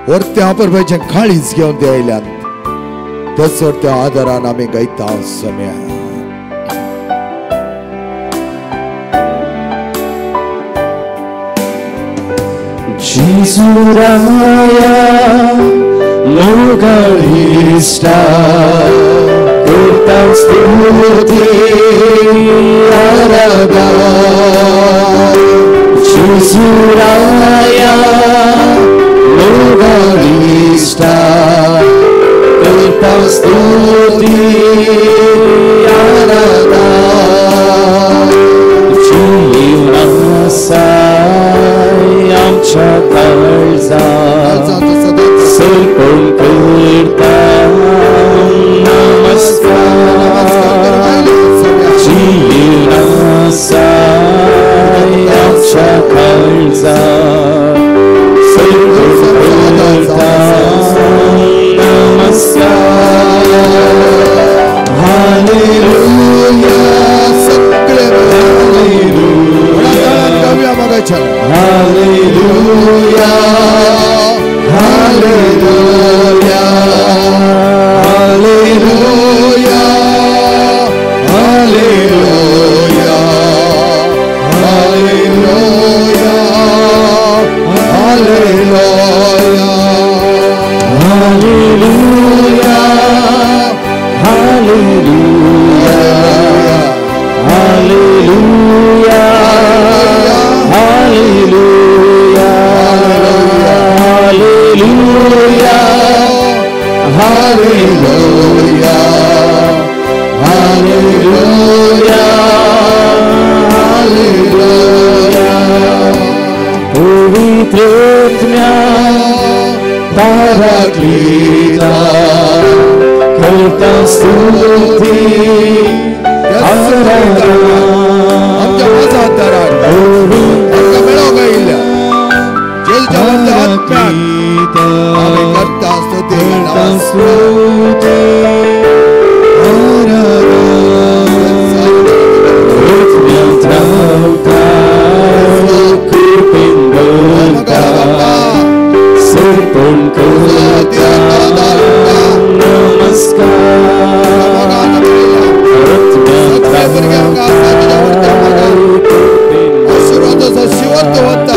वरत्या परबेचें काळीज घेवन ते आयल्यात तसो त्या आदारान आमी गायता सम्या. जेजू राया मोगाळिश्टा करता स्तुती आराधना. जेजू राया मोगाळिश्टा करता स्तुती आराधना. जीवनासाय आमच्या काळजात सर्पण करता नमस्कार. जीवनासाय आमच्या काळजात सर्पण करता नमस्कार. हालेलुया सगळे hallelujah hallelujah hallelujah hallelujah hallelujah hallelujah hallelujah hallelujah hallelujah hallelujah hallelujah hallelujah hallelujah hallelujah. पवित्र पराक्लीता करता स्तुती आराधना. आमच्या आदारान आमकां मेळोंक आयिल्ल्या जेजूच्या वरत्या आत्म्याक आमी करता स्तुती सर्पण करता नमस्कार. आशिर्वादाचो शिवंत वता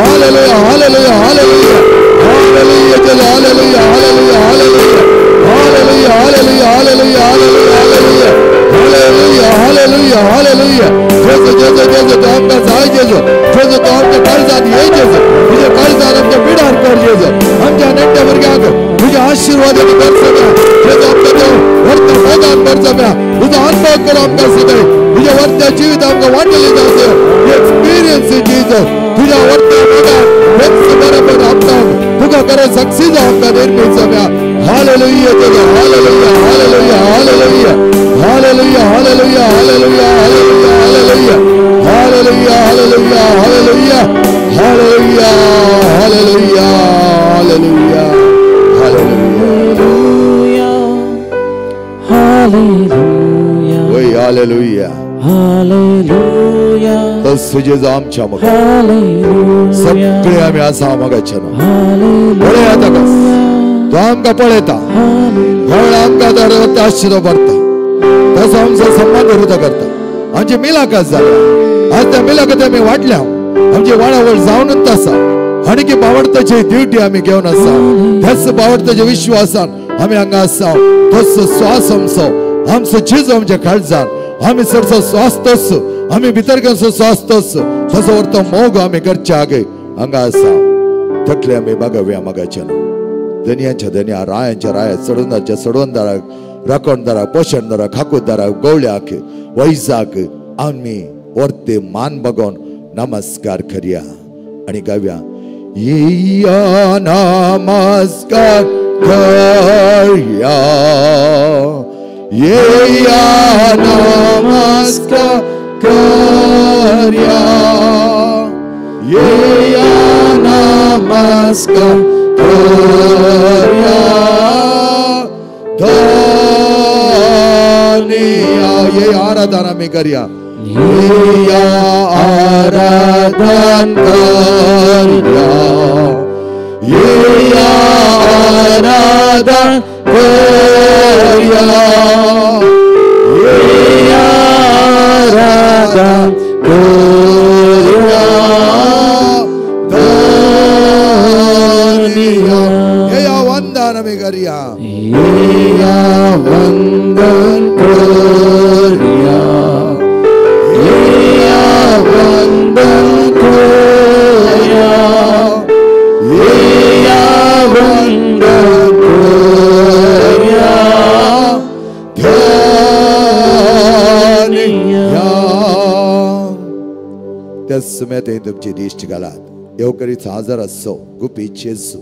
हालेलुया हालेलुया हालेलुया हालेलुया तुझा अनुभव करो आमकां सदां तुज्या वरत्या जिवीत आमकां वांटले जावचें. एक्सपिरियन्स एक्सपिरियन्स जेजू तुझ्या वर्ता मोगान तेच बरोबर आपणाक तुका खरें साक्षी जावंक निर्मीत जावया. Hallelujah Jesu, hallelujah, hallelujah, hallelujah, hallelujah, hallelujah, hallelujah, hallelujah, hallelujah, hallelujah, hallelujah, hallelujah, hallelujah, hallelujah, hallelujah, hallelujah. वय हालेलुया, हालेलुया. तस जेजू आमच्या मुखार सगळे आमी आसा मोगाच्या पळया ताका, तो आमकां पळयता, व्हड आमकां आशिर्वाद भरता, तसो आमचो संबंद वृद्ध करता. आमची मिलाकात जाल्या, आज त्या मिलाकात आमी वाडल्या, आमची वाडावळ जावनूच आसा. आनी बावडताची ड्युटी आमी घेवन आसा, त्याच बावडताच्या विश्वासान आमी हांगा आसा. तसो श्वास आमचो, आमचो जेजू आमच्या काळजान, आमी चडसो श्वास तस, आमी भितर घेवचो श्वास तस, तसो व्हरतो मोग आमी करच्या आगे हांगा आसा. थकले आमी बागव्या मोगाच्या धनयांच्या धनया, रायांच्या राया, चडवंदाच्या चडवंदाराक, राखणदाराक, पोशणदाराक, खाकूदाराक, गवळ्याक, वैजाक आमी वर्ते मान बगोन नमस्कार करया आनी गावया. येया नमस्कार करया, येया नमस्कार करया, येया नमस्कार करया धन्या. ये आराधना आमी करया, येया आराधन करया, येया आराधन करया, येया आराधन करया धन्या. येया वंदन आमी करया, येया वंदन करया, येया वंदन करया, येया वंदन करया धन्या. त्या सुम्यात तुमची दिश्ट घालात, येवकरीच हजर आसचो गुपीत जेजू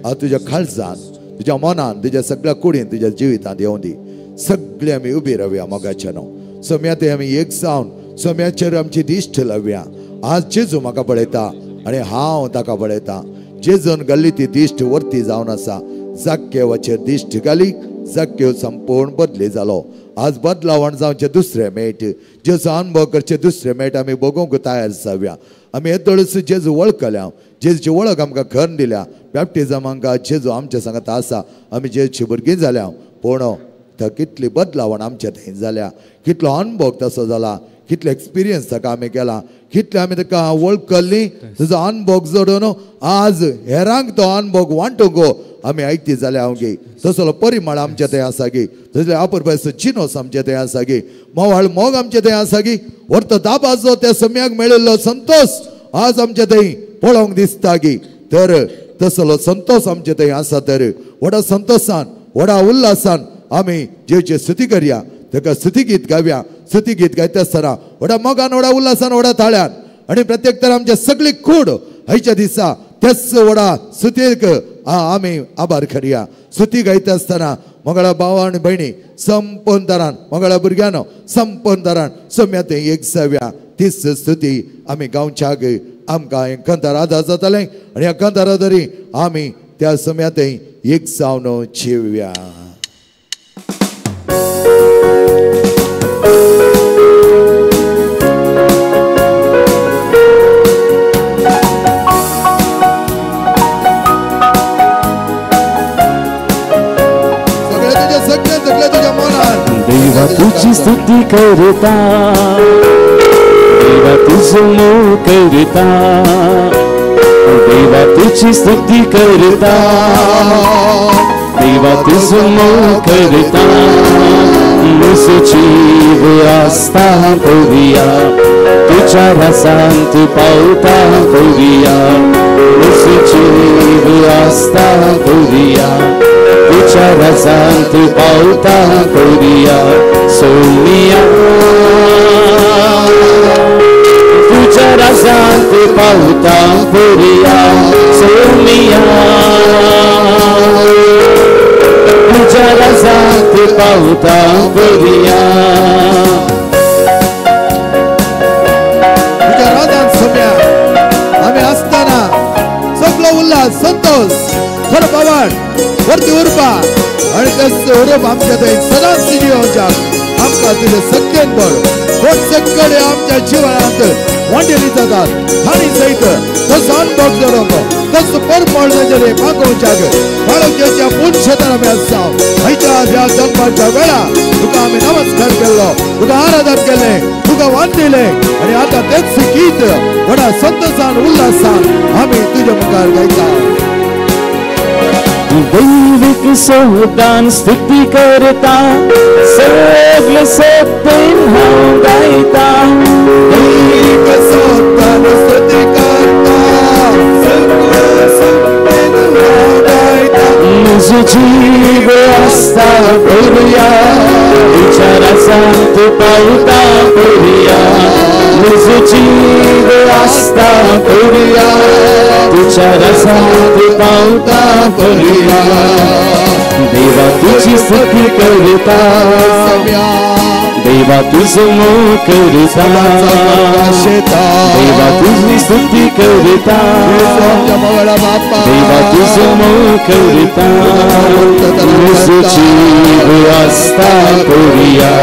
आज तुज्या काळजान, तुज्या मनान, तुज्या सगळ्या कुडीन, तुज्या जिवितांत येवं दी. सगळे आमी उबी रावया मोगाच्या न्हू सम्यात आमी एक जावन सम्याचेर आमची दिश्ट लावया. आज जेजू म्हाका पळयता आनी हांव ताका पळयता. जेजून घाल्ली ती दिश्ट वरती जावन आसा. जाक्केवाचेर दिश्ट घाली, जाक्केव संपूर्ण बदली जालो. आज बदलावण जावचे दुसरे मेट, जेजू अनुभव करचे दुसरे मेट आमी बगोवंक तयार जावया. आमी येदोळच जेजू वळखल्या, जेजूची वळख आमकां खर दिल्या. बॅप्टिजम आमकां जेजू आमच्या सांगात आसा, आमी जेजूची भुरगीं जाल्या. पूण कितली बदलावण आमच्या थंय जाल्या, कितलो अनुभव तसो जाला, कितलो एक्सपिरियन्स ताका आमी केला, कितले आमी ताका वळखल्ली, ताजो अनुभव जोडून आज हेरांक तो अनुभव वांटूंक आमी आयकती जाल्या हांव गे. तसलो परिमळ आमच्या थंय आसा गे, तसले आपुरबायचो जिनोस आमच्या थंय आसा गे, मोवाळ मोग आमच्या थंय आसा गे, वर्त दाबाजो त्या सम्याक मेळिल्लो संतोश आज आमच्या थंय पळोवंक दिसता गे. तर तसलो संतोश आमच्या थंय आसा. तर व्हडा संतोशान, व्हडा उल्हासान आमी जेवचे स्तुती करया, ताका स्तुती गीत गावया. स्तुती गीत गायता आसतना व्हडा मोगान, व्हडा उल्हासान, व्हडा ताळ्यान आनी प्रत्येक तर आमच्या सगळी कूड हयच्या दिसा त्याच व्हडा स्तुतीक आमी आभार करया. स्तुती गायता आसतना मंगळा भाव आनी भयणी संपूर्ण तरान, मंगळा भुरग्यांनो संपूर्ण तरान सम्या थंय एक जावया. तीच स्तुती आमी गावच्याक आमकां हें कंतार आदार जातालें आनी ह्या कंतारा तरी आमी त्या सम्या थंय एक जावन जेवया. देवा तुझी स्तुती करता, देवा तुझं मोग करता, देवा तुझी स्तुती करता, देवा तुझं मोग करता. म्हजो जीव आसता पळोवया, तुझ्या रसांत पावता पळोवया, म्हजो जीव आसता पळोवया, तुझ्या रसांत पावता पळोवया. सोनिया तुझ्या रसांत पावता पुरिया सोमिया तुझ्या रसांत पावता पुरिया तुझ्या राजान सोम्या आमी आसतना सगळो उल्हास संतोष खरो बाबाण वरती उरपा आनी तेच उरप आमच्या थंय सदांच जियोवच्याक आमकां तुजें सत्यान बळ कोण सगळे आमच्या जिवनांत वांटेली जातात हाणी सयत तसो अनुभव जडोवंक तसो परमळ जाचेर मागोवच्याक बाळोवच्याच्या पुनशेतान आमी आसा हयच्या ह्या जन्माच्या वेळा तुका आमी नमस्कार केल्लो तुका आराधन केलें तुका वांटिलें आनी आतां तेच गीत व्हडा संतोशान उल्हासान आमी तुज्या मुखार गायता. दैविक सोदान स्तुती करता सगळे सत्तेन हांव गायता दैविक सोदान स्तुती करता सगळे सत्तेन हांव गायता म्हजो जीव आसता पुरया तुज्या रसांत पावता पुरया म्हजो जीव आसता पुरया तुझ्या रसांत पावता पुरया देवा तुझी स्तुती करता देवा तुझं मोग करता देवा तुझी स्तुती करता देवा तुझं मोग करता म्हजो जीव आसता पुरया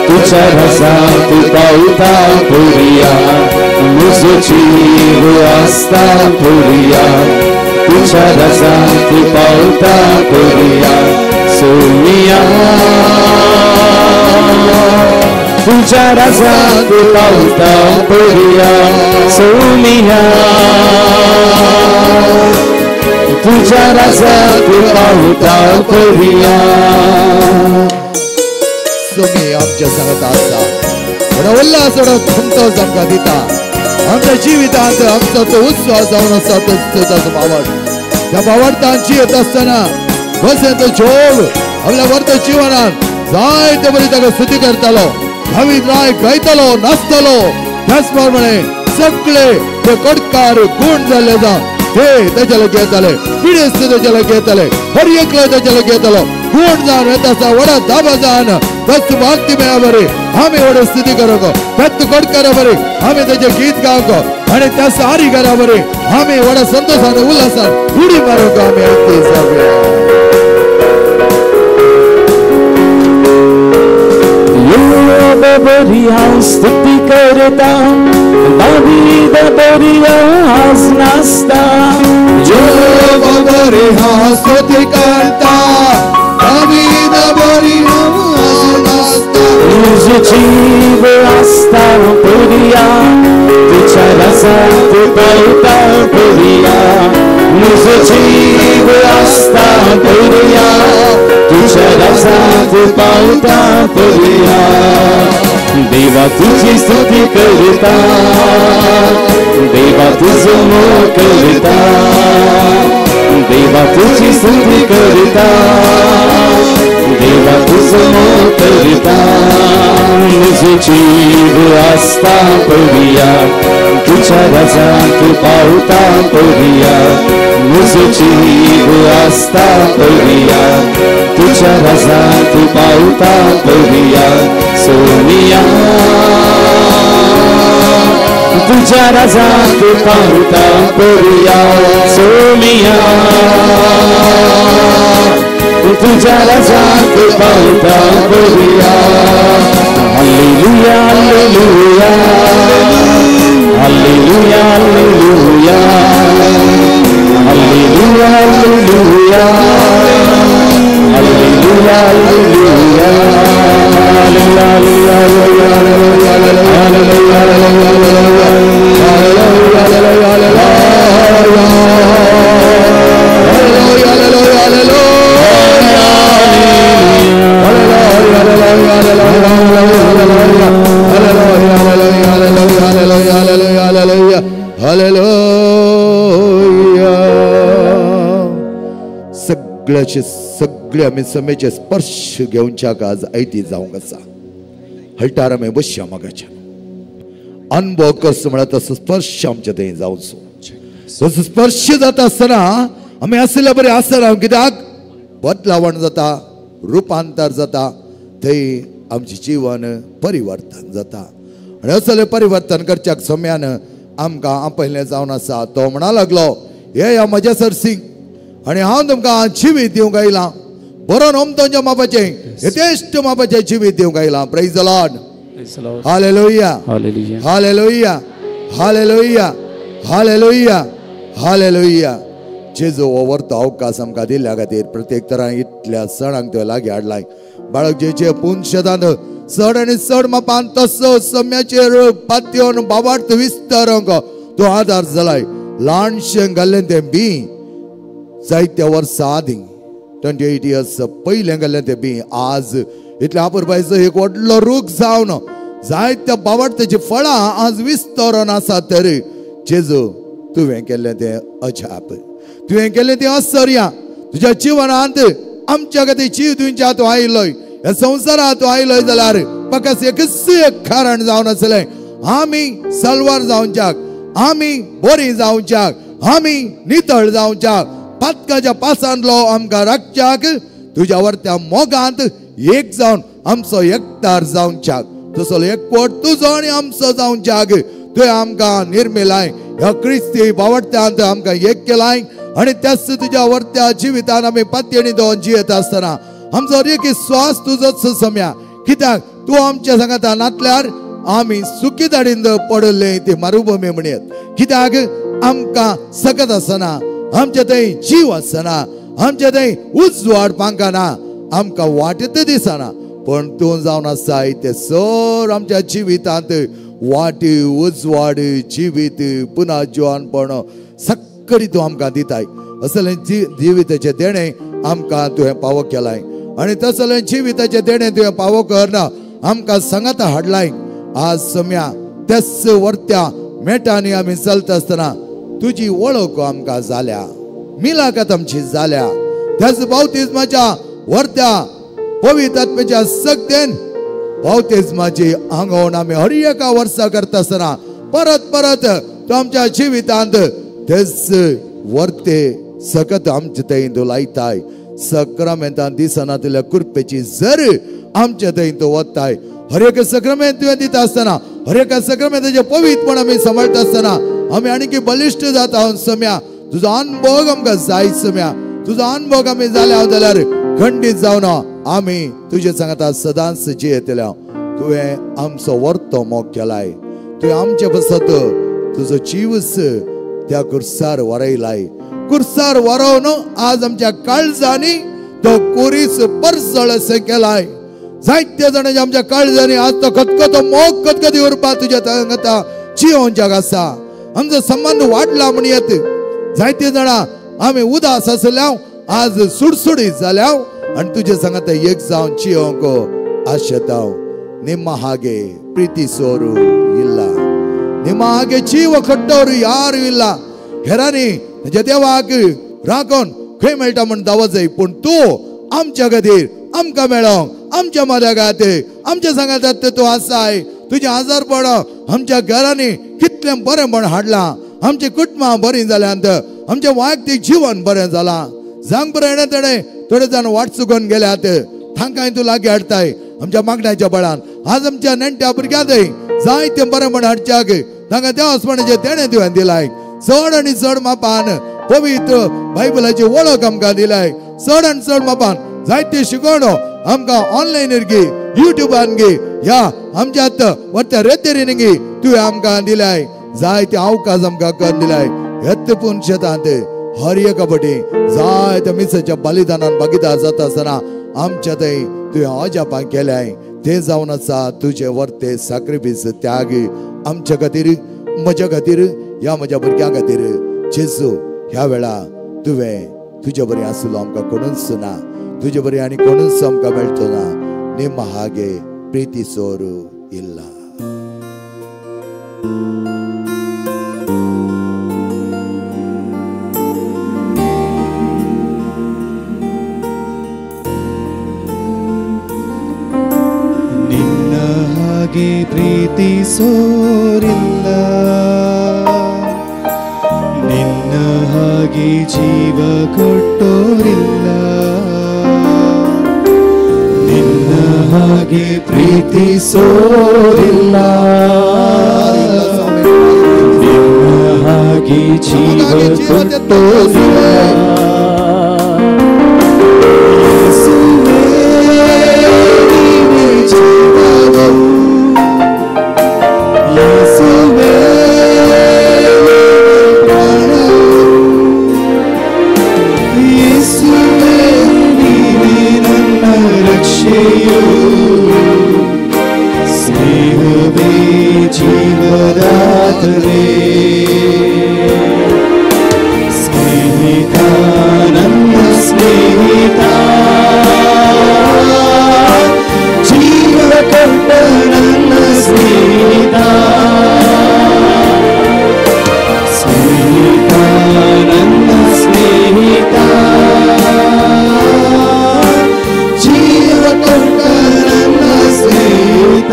तुझ्या रसांत पावता पुरया म्हजो जीव आसता पुरया तुझ्या रसांत पावता पुरया सोमिया तुझ्या रसांत पावता पुरया सोमिया तुझ्या रसांत पावता पुरया. सोमी आमच्या सांगत आसा व्हडा उल्हास व्हडा संतोष आमकां दिता आमच्या जिवितांत आमचो तो उत्सव जावन आसा तो ताचो बावड त्या बावडतान जियेत आसतना बसें तो जोग आपल्या वर्त जिवनान जायते बरी ताका स्तुती करतालो दावीद राय गायतालो नाचतालो. त्याच प्रमाणे सगळे ते कडकार गुण जाल्ले जावन ते ताच्या लागीं येताले पिडेस्त ताच्या लागीं येताले हर एकलो ताच्या लागीं येतालो गुण जावन येता आसा व्हडा दाबा जावन तस भक्ती मेळ्या बरी आमी व्हड स्तुती करूंक पेत्त कडकारा बरी आमी ताचें गीत गावंक आनी त्या सारी घरा बरी आमी व्हडा संतोशान उल्हासान उडी मारूंक आमी आयती जावया. बरी हांव स्तुती करता दावीद बरी आज नाचता जोब बरी हांव स्तुती करता दावीद बरी हांव नाचता म्हजो जीव आसता पुरया तुझ्या रसांत पावता पुरया म्हजो जीव आसता पुरया तुझ्या रसांत पावता पुरया देवा तुझी स्तुती करता देवा तुझं मोग करता देवा तुझी स्तुती करता देवा तुझं मोग करता म्हजो जीव आसता पुरया तुझ्या रसांत पावता पुरया म्हजो जीव आसता पुरया तुझ्या रसांत पावता पुरया सोमिया तुझ्या रसांत पावता पुरया सोमिया तुझ्या रसांत पावता पुरया. Hallelujah hallelujah hallelujah hallelujah hallelujah hallelujah hallelujah hallelujah hallelujah. सगळ्याचे सगळे आमी समेचे स्पर्श घेवच्याक आज आयती जावंक आसा. हळटार आमी बसया मागाच्या अनुभव कसो म्हळ्यार तसो स्पर्श आमच्या थंय जावचो. तसो स्पर्श जाता आसतना आमी आशिल्ल्या बरें आसतना कित्याक बदलावण जाता, रुपांतर जाता, थंय आमचें जीवन परिवर्तन जाता. आनी असलें परिवर्तन करच्याक सम्यान आमकां आपयलें जावन आसा. तो म्हणा लागलो, हे ह्या म्हज्या सरसी आनी हांव तुमकां जिवीत दिवंक आयलां, बरो ओमतोंच्या मापाचें यथेश्ट मापाचें जिवीत दिवंक आयलां. Praise the Lord. Hallelujah, hallelujah, hallelujah, hallelujah, hallelujah. जेजू हो वर्तो अवकाश आमकां दिल्ल्या खातीर प्रत्येक तरान इतल्या सणांक तुवें लागीं हाडलाय. बाळक जेचे पुनशेतान चड आनी चड मापान तसो सम्याचेर पातयेवन बाबार्थ विस्तारंक तूं आदार जालाय. ल्हानशें घाल्लें तें बी जायत्या वर्सां आदीं 28 इयर्स पयलें घाल्लें तें बी आज इतल्या आपुरबायचो एक व्हडलो रूख जावन जायत्या बाबार्थाचीं फळां आज विस्तारून आसा. तर जेजू तुवें केल्लें तें अजाप, तुवें केल्लें तें आश्चर्य. तुज्या जिवनांत आमच्या खातीर जीव दिवच्या तूं आयलोय, ह्या संवसारांत तूं आयलोय जाल्यार म्हाका एकच एक कारण जावन आसलें, आमी सलवार जावच्याक, आमी बरी जावच्याक, आमी नितळ जावच्याक, पातकाच्या पासांतलो आमकां राखच्याक, तुज्या वरत्या मोगांत एक जावन आमचो एकतार जावच्याक, तसो एकवट तुजो आनी आमचो जावच्याक तुवें आमकां निर्मिलाय. ह्या क्रिस्ती बावडत्यांत आमकां एक केलाय आनी त्याच तुज्या वरत्या जिवितान आमी पातयेणी दोन जियेत आसतना आमचो एक श्वास तुजोच सम्या, कित्याक तूं आमच्या सांगाता नातल्यार आमी सुकी धाडीन पडले ते मारुभूमी म्हणयत. कित्याक आमकां सकत आसना, आमच्या थंय जीव आसना, आमच्या थंय उजवाड पांकाना, आमकां वाटेत दिसना, पण तूं जावन आसाय ते सर आमच्या जिवितांत वाट, उजवाड, जिवीत, पुनः जिवानपण सक्कडी तूं आमकां दिताय. असलें जिविताचें देणें आमकां तुवें पावो केलाय आनी तसलें जिविताचें देणें तुवें पावो करना आमकां सांगाता हाडलाय. आज सम्या त्याच वर्त्या मेटांनी आमी चलता आसतना तुजी वळख आमकां जाल्या, मिलाकात आमची जाल्या. त्याच बावतिज्माच्या वर्त्या पवित्र आत्म्याच्या सक्तेन बावतिज्माची आंगवण आमी हर एका वर्सा करता आसतना परत परत तूं आमच्या जिवितांत तेच वर्ते सकत आमचे थंय तूं लायताय. सक्रामेंतान दिसना तुल्या कृपेची जर आमचे थंय तूं वताय. हर एक सक्रामेंत तुवें दिता आसतना, हर एका सक्रामेंताचें पवित्रपण आमी सांबाळटा आसतना आमी आनीक बलिश्ट जाता. सम्या तुजो अनुभव आमकां जाय. सम्या तुजो अनुभव आमी जाल्या जाल्यार खंडीत जावन आमी तुजे सांगाता सदांच जियेतले. तुवें आमचो वर्तो मोग केलाय, तुवें आमचे पासत तुजो जीवच त्या कुर्सार वरयलाय. कुर्सार वरोवन आज आमच्या काळजांनी तो कोरीस परसळ अशें केलाय. जायते जाणांच्या आमच्या काळजांनी आज तो खतखतो मोग खतखती उरपा तुज्या सांगाता जियोवच्याक आसा. आमचो संबंद वाडला म्हण येत. जायते जाणां आमी उदास आसल्या आज सुडसुडीत जाल्या आनी तुजे सांगाता एक जावन जियोवंक आशेता. ನಿಮ್ಮ ಹಾಗೆ ಪ್ರೀತಿಸೋರು ಇಲ್ಲ, ನಿಮ್ಮ ಹಾಗೆ ಜೀವ ಕೊಟ್ಟವರು ಯಾರು ಇಲ್ಲ. हेरांनी ताच्या देवाक राखून खंय मेळटा म्हूण दावो जाय, पूण तूं आमच्या खातीर आमकां मेळोंक आमच्या मदगात आमच्या सांगातात तूं आसाय. तुजें आजारपण आमच्या घरांनी कितलें बरें म्हण हाडलां, आमचीं कुटुंबां बरीं जाल्यांत, आमचें वैयक्तीक जीवन बरें जालां. जावंक बरें तेणें थोडे जाण वाट चुकोवन गेल्यात, तांकांय तूं लागीं हाडटाय आमच्या मागण्याच्या बळान. आज आमच्या नेणट्या भुरग्यांकय जायतें बरें म्हण हाडच्याक तांकां देवासपणाचें देणें तुवें दिलाय. चड आनी चड मापान पवित्र बायबलाची वळख आमकां दिलाय. चड आनी चड मापान जायते शिकवणो आमकां ऑनलायनीर गी, युट्यूबान गी, ह्या आमच्या वरत्या रेतेरीन गी तुवें आमकां दिलाय. जायते अवकाश आमकां करून दिलाय. हेत पूण शेतांत हर एका पटी जायत्या मिसाच्या बलिदानान भागीदार जाता आसतना आमच्या थंय तुवें अजापां केल्याय. ते जावन आसा तुजे वर्ते साक्रिफीस त्याग आमच्या खातीर, म्हज्या खातीर, ह्या म्हज्या भुरग्यां खातीर. जेजू ह्या वेळा तुवें तुजे बरें आसलो आमकां कोणूच ना, तुजे बरें आनी कोणूच आमकां मेळचो ना. ನಿಮ್ಮ ಹಾಗೆ ಪ್ರೀತಿಸೋರು ಇಲ್ಲ. ನಿನ್ನ ಹಾಗೆ ಹಾಗೆ ಪ್ರೀತಿಸೋರಿಲ್ಲ, ನಿನ್ನ ಹಾಗೆ ಜೀವ ಕೊಟ್ಟೋರಿಲ್ಲ, ನಿನ್ನ ಹಾಗೆ ಪ್ರೀತಿಸೋರಿಲ್ಲ, ನಿನ್ನ ಹಾಗೆ ಜೀವ ಕೊಟ್ಟೋರಿಲ್ಲ. ಯೇಸುವೇ ನೀನೇ ಜೀವವು, ಯೇಸುವೇ ಪ್ರಾಣವು, ಯೇಸುವೇ ನೀನೇ ನನ್ನ ರಕ್ಷೆಯು, ಸ್ನೇಹವೇ ಜೀವದಾತನೇ, ಸ್ನೇಹಿತ ನನ್ನ ಸ್ನೇಹಿತ, ಜೀವ ಕೊಟ್ಟ ನನ್ನ ಸ್ನೇಹಿತ, ಸ್ನೇಹಿತ ನನ್ನ ಸ್ನೇಹಿತ, ಜೀವ ಕೊಟ್ಟ ನನ್ನ ಸ್ನೇಹಿತ.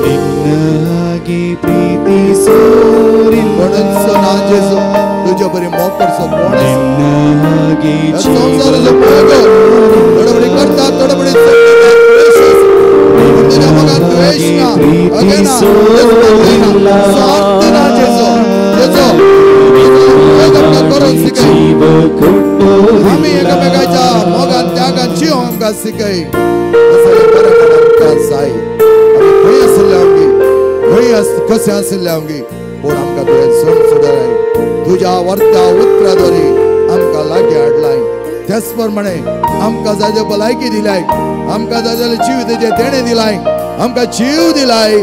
ನಿನ್ನ ಹಾಗೆ ಪ್ರೀತಿಸೋರಿಲ್ಲ, कोणाचो ना जेजू, तुज्या बरी मोग करचो कोण आसा? ನಿನ್ನ ಹಾಗೆ ह्या ಜೀವ संवसाराचो मोग थोडे करता, थोडे बडी चलता, द्वेश आसा. पूण तुज्या मोगान द्वेश ना, अगे ना, ना, स्वार्थ ना जेजू. जेजू, तुजो मोग आमकां करूंक शिकय. ಜೀವ आमी ಕೊಟ್ಟೋರಿಲ್ಲ, एकामेकाच्या मोगान त्यागान जीव आमकां शिकय. असलें बरेपण आमकां जाय. आमी खंय आशिल्ले आमगे, खंय कशें आशिल्ले आमगे, पूण आमकां तुवें सोड सोडलाय. तुज्या वर्त्या उतराद्वारे आमकां लागीं हाडलाय. त्याच प्रमाणे आमकां जाय जाल्यार भलायकी दिलाय, आमकां जाय जाल्यार जिविताचें देणें दिलाय, आमकां जीव दिलाय,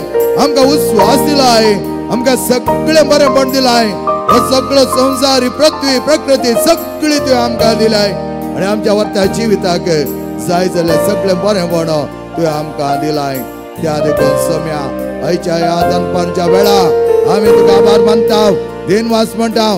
आमकां उस्वास दिलाय, आमकां सगळें बरेंपण दिलाय. हो सगळो संवसार, ही पृथ्वी, प्रकृती सगळी तुवें आमकां दिलाय. आनी आमच्या वर्त्या जिविताक जाय जाल्यार सगळें बरेंपण तुवें आमकां दिलाय. त्या देखून सम्या आयच्या ह्या दनपारच्या वेळा आमी तुका आभार मानता, दिनवास म्हणटा,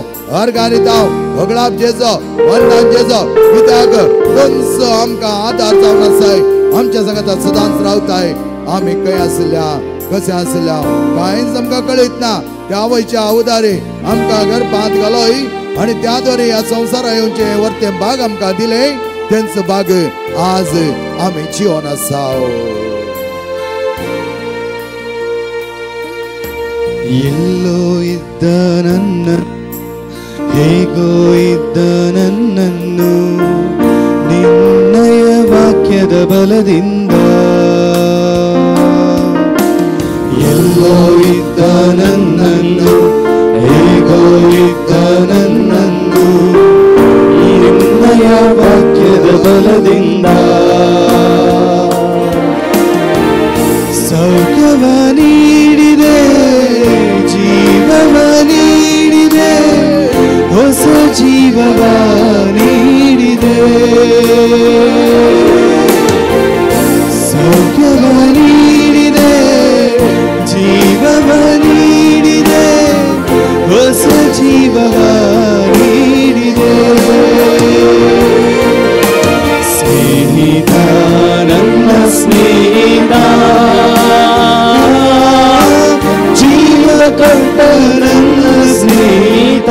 अर्घां दिता. होगळाप जेजो, वंदन जेजो, कित्याक तुमचो आमकां आदार जावन आसाय, आमच्या सांगाता सदांच रावताय. आमी खंय आशिल्ल्या, कशें आशिल्ल्या कांयच आमकां कळीत ना. त्या आवयच्या अवदारे आमकां गर्भांत घालोय आनी त्या द्वारे ह्या संवसारा येवचे वर्ते भाग आमकां दिले. तेंचो भाग आज आमी जिवन आसा. ಎಲ್ಲೋ ಇದ್ದ ನನ್ನ, ಹೇಗೋ ಇದ್ದ ನನ್ನನ್ನು ನಿನ್ನಯ ವಾಕ್ಯದ ಬಲದಿಂದ, ಎಲ್ಲೋ ಇದ್ದ ನನ್ನನ್ನು, ಹೇಗೋ ಇದ್ದ ನನ್ನನ್ನು ನಿನ್ನಯ ವಾಕ್ಯದ ಬಲದಿಂದ, ಸೌಖ್ಯವ ನೀಡಿದೆ, ಜೀವವ ನೀಡಿದೆ, ಹೊಸ ಜೀವವ ನೀಡಿದೆ, ಸೌಖ್ಯವ ನೀಡಿದೆ, ಜೀವವ ನೀಡಿದೆ, ಹೊಸ ಜೀವವ ನೀಡಿದೆ. ಸ್ನೇಹಿತ ನನ್ನ ಸ್ನೇಹಿತ, ಜೀವ ಕೊಟ್ಟ ನನ್ನ ಸ್ನೇಹಿತ,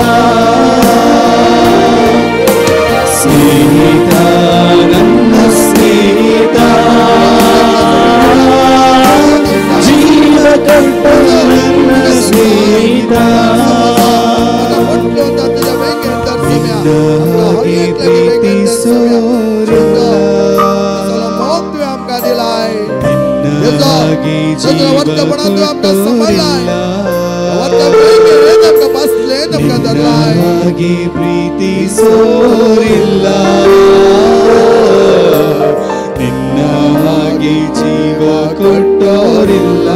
ಸ್ನೇಹಿತ ನನ್ನ ಸ್ನೇಹಿತ, ಜೀವ ಕೊಟ್ಟ ನನ್ನ ಸ್ನೇಹಿತ. ನಿನ್ನ ಹಾಗೆ ಪ್ರೀತಿಸೋರಿಲ್ಲ, ನಿನ್ನ ಹಾಗೆ ಜೀವ ಕೊಟ್ಟೋರಿಲ್ಲ, ನಿನ್ನ ಹಾಗೆ ಪ್ರೀತಿಸೋರಿಲ್ಲ, ನಿನ್ನ ಹಾಗೆ ಜೀವ ಕೊಟ್ಟೋರಿಲ್ಲ.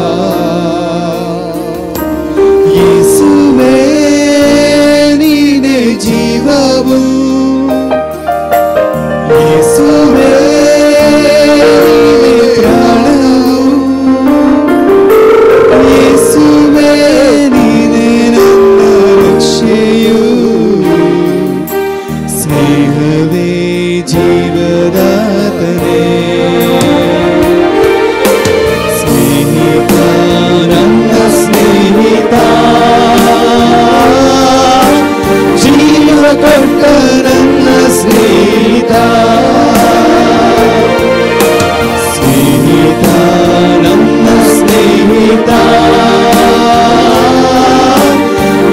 ಯೇಸುವೇ ನೀನೇ ಜೀವವು, ಯೇಸುವೇ ನೀನೇ ಪ್ರಾಣವು, ಯೇಸುವೇ ನೀನೇ ನನ್ನ ರಕ್ಷೆಯು, ಸ್ನೇಹವೇ ಜೀವದಾತನೇ. ಕೊಟ್ಟ ನನ್ನ ಸ್ನೇಹಿತ, ಸ್ನೇಹಿತ ನನ್ನ ಸ್ನೇಹಿತ,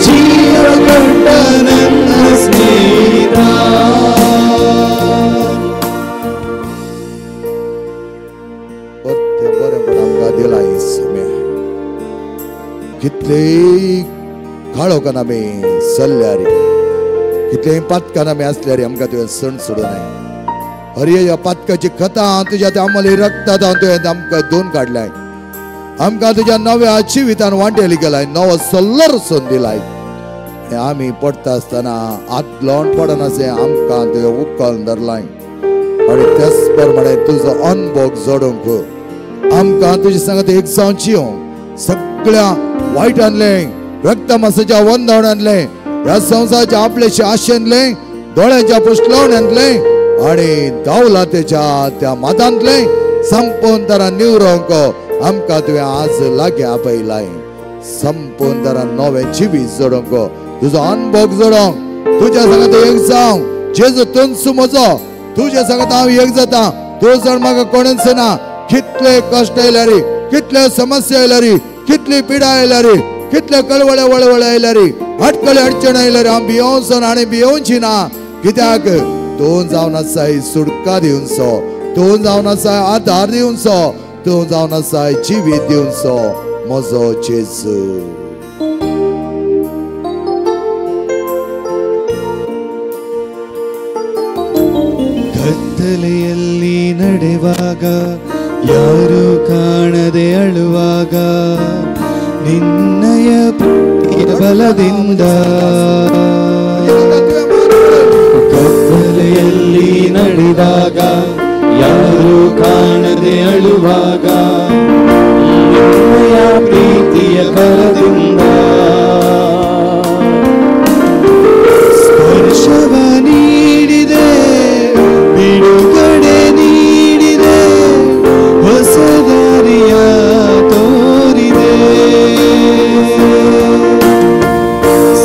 ಜೀವ ಕೊಟ್ಟ ನನ್ನ ಸ್ನೇಹಿತ. बरें आमकां दिलां येसुम्या. कितलेय काळोखान आमी चल्ल्यार, कितलेय पातकान आमी आसल्यार आमकां तुवें सण सोडूं नाय. हरये ह्या पातकाची कथा तुज्या त्या आमले रक्तांत तुवें आमकां दोन काडलाय. आमकां तुज्या नव्या जिवितान वांटेली गेलाय, नवो सल्लो रचून दिलाय. आनी आमी पडटा आसतना आदलोण पडनासलें आमकां तुवें उखल धरलाय. आनी त्याच प्रमाणे तुजो अनभोग जोडूंक आमकां तुजे सांगत एक जावची सगळ्या वायट आणलें, रक्तमासाच्या वंदावन आणलें, ह्या संवसाराच्या आपल्याशी आशेनलें, दोळ्यांच्या पुसलावन आणलें आनी दावलातेच्या त्या मादांतलें संपूर्ण तरा निवरोंक आमकां तुवें आज लागीं आपयलाय. संपूर्ण तरा नवें जिवीत जोडूंक, तुजो अनभोग जोडोंक, तुज्या सांगत एक जावंक. जेजू तुमचो म्हजो, तुज्या सांगत हांव एक जाता, तूं जाण म्हाका कोणूच ना. कितले कश्ट आयल्यार, कितले समस्या आयल्यार, कितली पिडा आयल्यार, कितले कळवळे वळवळे आयल्यार, अटकळे अडचण आयल्यार हांव भियोवचो ना आनी भियोवची ना. कित्याक तूं जावन आसाय सुटका दिवचो, तूं जावन आसाय आधार दिवचो, तूं जावन आसाय जिवीत दिवचो म्हजो जेजू. ಕತ್ತಲೆಯಲ್ಲಿ ನಡೆವಾಗ, ಯಾರು ಕಾಣದೆ ಅಳುವಾಗ, ನಿನ್ನಯ ಪ್ರೀತಿಯ ಬಲದಿಂದ. ಕತ್ತಲೆಯಲ್ಲಿ ನಡೆವಾಗ, ಯಾರು ಕಾಣದೆ ಅಳುವಾಗ, ನಿನ್ನಯ ಪ್ರೀತಿಯ ಬಲದಿಂದ. ಸ್ಪರ್ಶವ ನೀಡಿದೆ, ಬಿಡುಗಡೆ ನೀಡಿದೆ, ಹೊಸ ದಾರಿಯ ತೋರಿದೆ.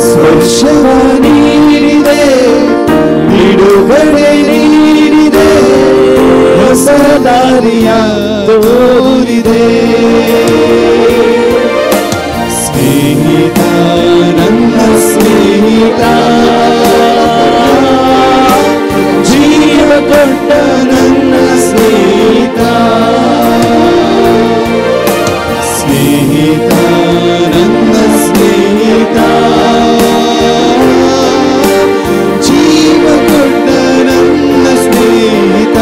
ಸ್ಪರ್ಶವ ನೀಡಿದೆ, ಬಿಡುಗಡೆ ನೀಡಿದೆ, ಹೊಸ ದಾರಿಯ ತೋರಿದೆ. ಸ್ನೇಹಿತ ನನ್ನ ಸ್ನೇಹಿತ, ಜೀವ ಕೊಟ್ಟ ನನ್ನ ಸ್ನೇಹಿತ, ಸ್ನೇಹಿತ ನನ್ನ ಸ್ನೇಹಿತ, ಜೀವ ಕೊಟ್ಟ ನನ್ನ ಸ್ನೇಹಿತ.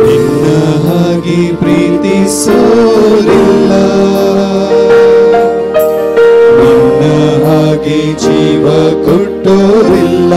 ನಿನ್ನ ಹಾಗೆ ಪ್ರೀತಿಸೋರಿಲ್ಲ, ನಿನ್ನ ಹಾಗೆ ಜೀವ ಕೊಟ್ಟೋರಿಲ್ಲ.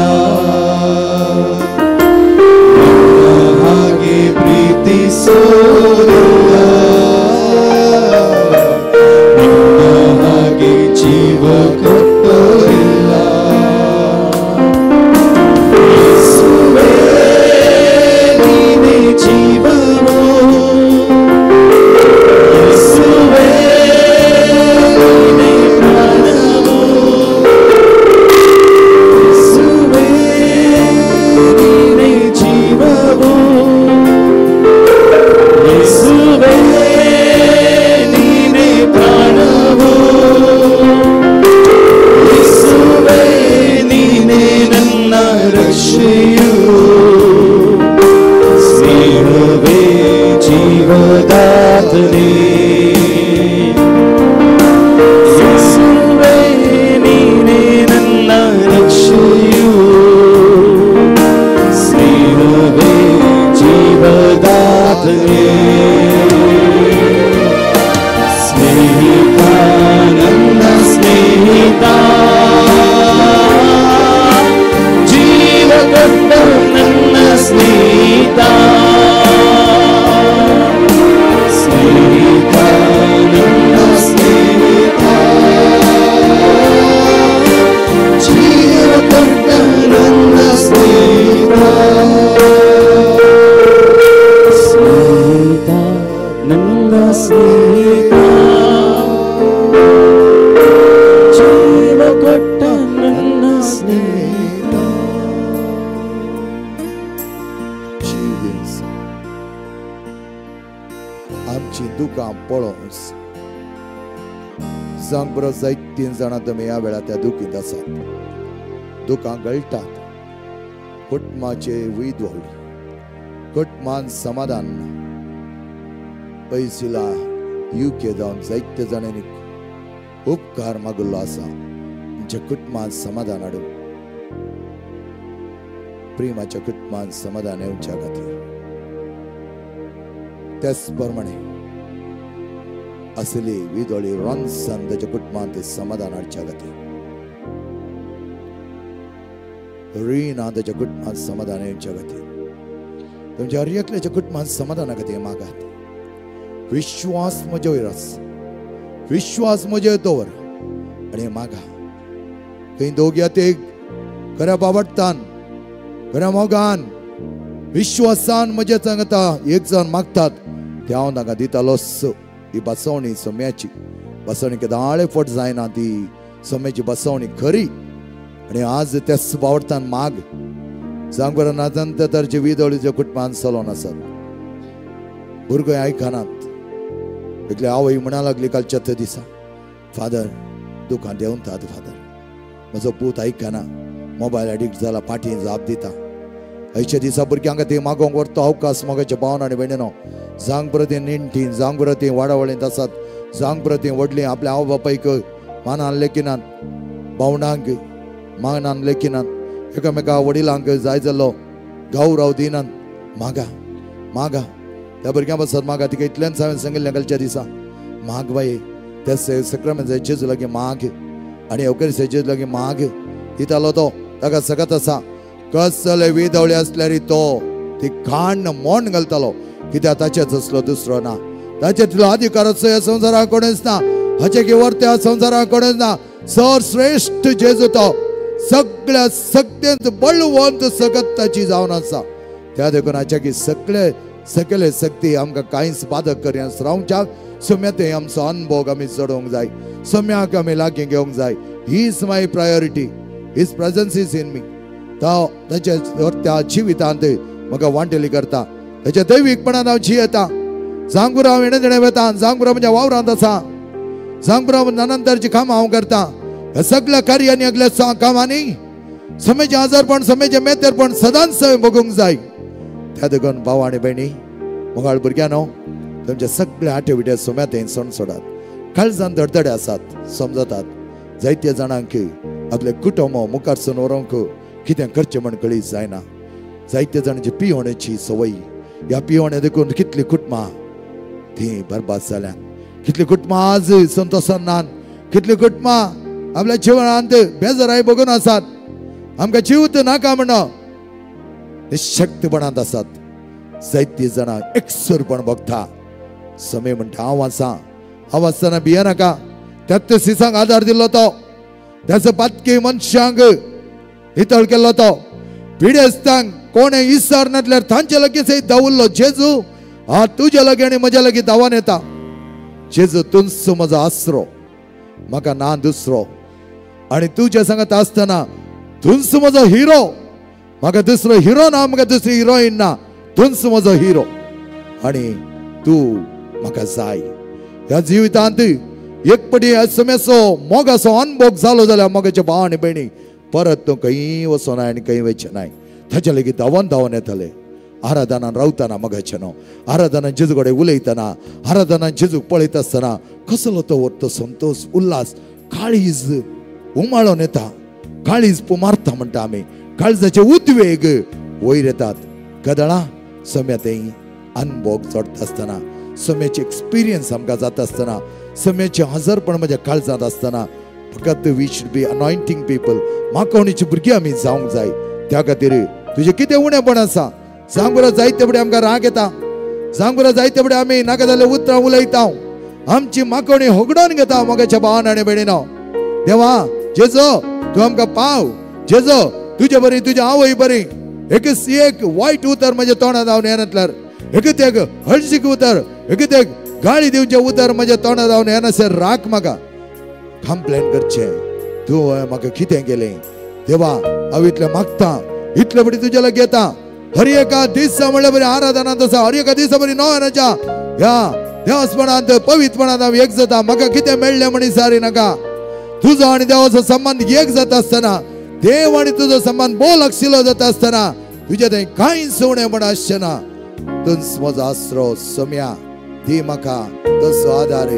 तांची दुकां पळोवन जावंक बरो जायतीं जाणां तुमी ह्या वेळार त्या दुखींत आसात, दुकां गळटात, कुटुंबाचे विदवळी, कुटुंबान समाधान ना. पयसिला युके जावन जायते जाणांनी उपकार मागिल्लो आसा आमच्या कुटुंबान समाधान हाडूंक, प्रेमाच्या कुटुंबान समाधान येवच्या खातीर. त्याच प्रमाणे असली विदोळी रॉन्सन ताच्या कुटुंबांत समाधान हाडच्या खातीर, रिना ताच्या कुटुंबांत समाधान येवच्या खातीर, तुमच्या हर एकल्याच्या कुटुंबांत समाधाना खातीर मागात. विश्वास म्हजे वयर आस, विश्वास म्हजे दवर आनी मागा. थंय दोग ते खऱ्या बाबडतान, खऱ्या मोगान, विश्वासान म्हजे सांगता एक जावन मागतात ते हांव तांकां दितालोच. ही बसवणी सम्याची बसवणी केदाळे फट जायना, ती सम्याची बसवणी खरी. आनी आज त्याच बावडतान माग. जावंक बरो नाजंत तर विदोळीच्या कुटुंबान चलोन आसात, भुरगो आयकनात. एकले आवय म्हणा लागली कालच्या त्या दिसा, फादर दुकान देंवतात, फादर म्हजो पूत आयकना, मोबायल एडिक्ट जाला, पाटी जाप दिता. आयच्या दिसा भुरग्यांक ती मागोवंक व्हरतो अवकाश मोगाच्या भावन आनी भयणीनो. जावंक बरो ती नेणटी, जावंक बरो ती वाडावळींत आसात, जावंक बरो ती व्हडलीं आपल्या आवय बापायक मानान लेखिनात, भावणांक मानान लेखिनात, एकामेका वडिलांक जाय जाल्लो गौरव दिनात. मागा मागा त्या भुरग्यां पासत मागा. तिका इतल्यान हांवें सांगिल्लें कालच्या दिसा, माग बाये त्या सक्रामेंत जेजू लागीं माग आनी एवकरिस्त जेजू लागीं माग. दितालो तो ताका सगत आसा. कसले विदवळे आसल्यार तो ती खाण मोण घालतालो, कित्याक ताचेच असलो दुसरो ना, ताचे तितलो अधिकाराचो ह्या संवसाराक कोणूच ना, हाचे की वर्त ह्या संवसाराक कोणूच ना. सर श्रेश्ठ जेजू तो सगळ्या सगळ्यांत बळवंत सगत ताची जावन आसा. त्या देखून हाच्या की सगळे सकले शक्ती आमकां कांयच बाधक करया रावच्याक सम्या ते आमचो अनभोग आमी चडोवंक जाय, सम्याक आमी लागीं घेवंक जाय. He is my priority, his presence is in me. तो ताच्या त्या जिवितांत म्हाका वांटेली करता, ताच्या दैवीकपणान हांव जियेता. जांगुरा हांव येणे देणे वता, जांगुरा म्हज्या वावरांत आसा, जांगुरा नानांतरची कामां हांव करता. ह्या सगळ्या कार्यांनी अगल्या कामांनी समेचें आजारपण, समेचें मेतेरपण सदांच हांवें भोगूंक जाय. त्या देखून भाव आनी भयणी, मोगाळ भुरग्यांनो, तुमच्या सगळ्या आठे विट्या सोम्यात सण सोडात. काळजान धडधडे आसात, समजतात जायत्या जाणांक आपले कुटुंब मुखार सून व्हरूंक कितें करचें म्हण कळीत जायना. जायत्या जाणांची पिवण्याची संवय, ह्या पिवण्या देखून कितलीं कुटुंबां तीं बरबाद जाल्यात, कितलीं कुटुंबां आज संतोशान नात, कितलीं कुटुंबां आपल्या जिवनांत बेजाराय बघून आसात. आमकां जीव नाका म्हण निशक्तपणांत आसात. जायतीं जाणां एकसुरपण भोगता. समय म्हणटा हांव आसा, हांव आसतना भियेनाका. त्याच सिसांक आदार दिल्लो तो, त्याचो पातकी मनशांक हितळ केल्लो तो, पिडेस्तांक कोणें इसार नासल्यार तांचे लागीं धांवल्लो जेजू हा तुज्या लागीं आनी म्हज्या लागीं धांवन येता. जेजू तुमचो म्हजो आसरो, म्हाका ना दुसरो. आनी तुज्या सांगत आसतना तुमचो म्हजो हिरो, म्हाका दुसरो हिरो ना, म्हाका दुसरी हिरोईन ना, तुमचो म्हजो हिरो आनी तूं म्हाका जाय. ह्या जिवितांत एक पटी ह्या सम्याचो मोगाचो अनभोग जालो जाल्यार मोगाचे भाव आनी भयणी परत तूं खंय वचोना आनी खंय वचचें नाय. ताच्या लेगीत धांवन धांवन येतले. आराधनान रावतना मोगाचें न्हू, आराधनान जेजू कडेन उलयतना, आराधनान जेजूक पळयता आसतना कसलो तो वरतो संतोश, उल्हास, काळीज उमाळोन येता, काळीज पुमारता म्हणटा आमी, काळजाचे उद्वेग वयर येतात. कदळां सम्या तें अनभोग चडटा आसतना, सम्याचे एक्सपिरियन्स आमकां जाता आसतना, सम्याचें हजारपण म्हज्या काळजांत आसतना फकत we should be anointing people. माकोवणीची भुरगीं आमी जावंक जाय. त्या खातीर तुजें कितें उणेपण आसा सांग बरो. जायते फुडें आमकां राग येता, सांग बरो जायते फुडें आमी नाका जाल्यार उतरां उलयता, आमची माकोवणी होगडोवन घेता मोगाच्या भावान आनी भयणीनो. देवा जेजो तूं आमकां पाव, जेजो तुजे बरी तुज्या आवय बरी एकच एक वायट उतर म्हज्या तोंडांत जावन येनासल्यार, एकच एक हळशीक उतर, एकच एक गाळी दिवचें उतर म्हज्या तोंडांत जावन येनासल्यार राख म्हाका. कंप्लेन करचें तूं म्हाका कितें केलें देवा, हांव इतलें मागता, इतले बरी तुज्या लागीं येता. हर एका दिसा म्हणल्यार बरी आराधनांत आसा, हर एका दिसा बरी नव्यानाच्या ह्या देवस्पणांत पवित्रपणांत हांव एक जाता. म्हाका कितें मेळ्ळें म्हण विचारी नाका. तुजो आनी देवाचो संबंद एक जाता आसतना, देव आनी तुजो संबंद बोल आशिल्लो जाता आसतना तुजें थंय कांय उणें म्हण आसचें ना. तूंच म्हजो आसरो सोम्या, दी म्हाका तसो आदार.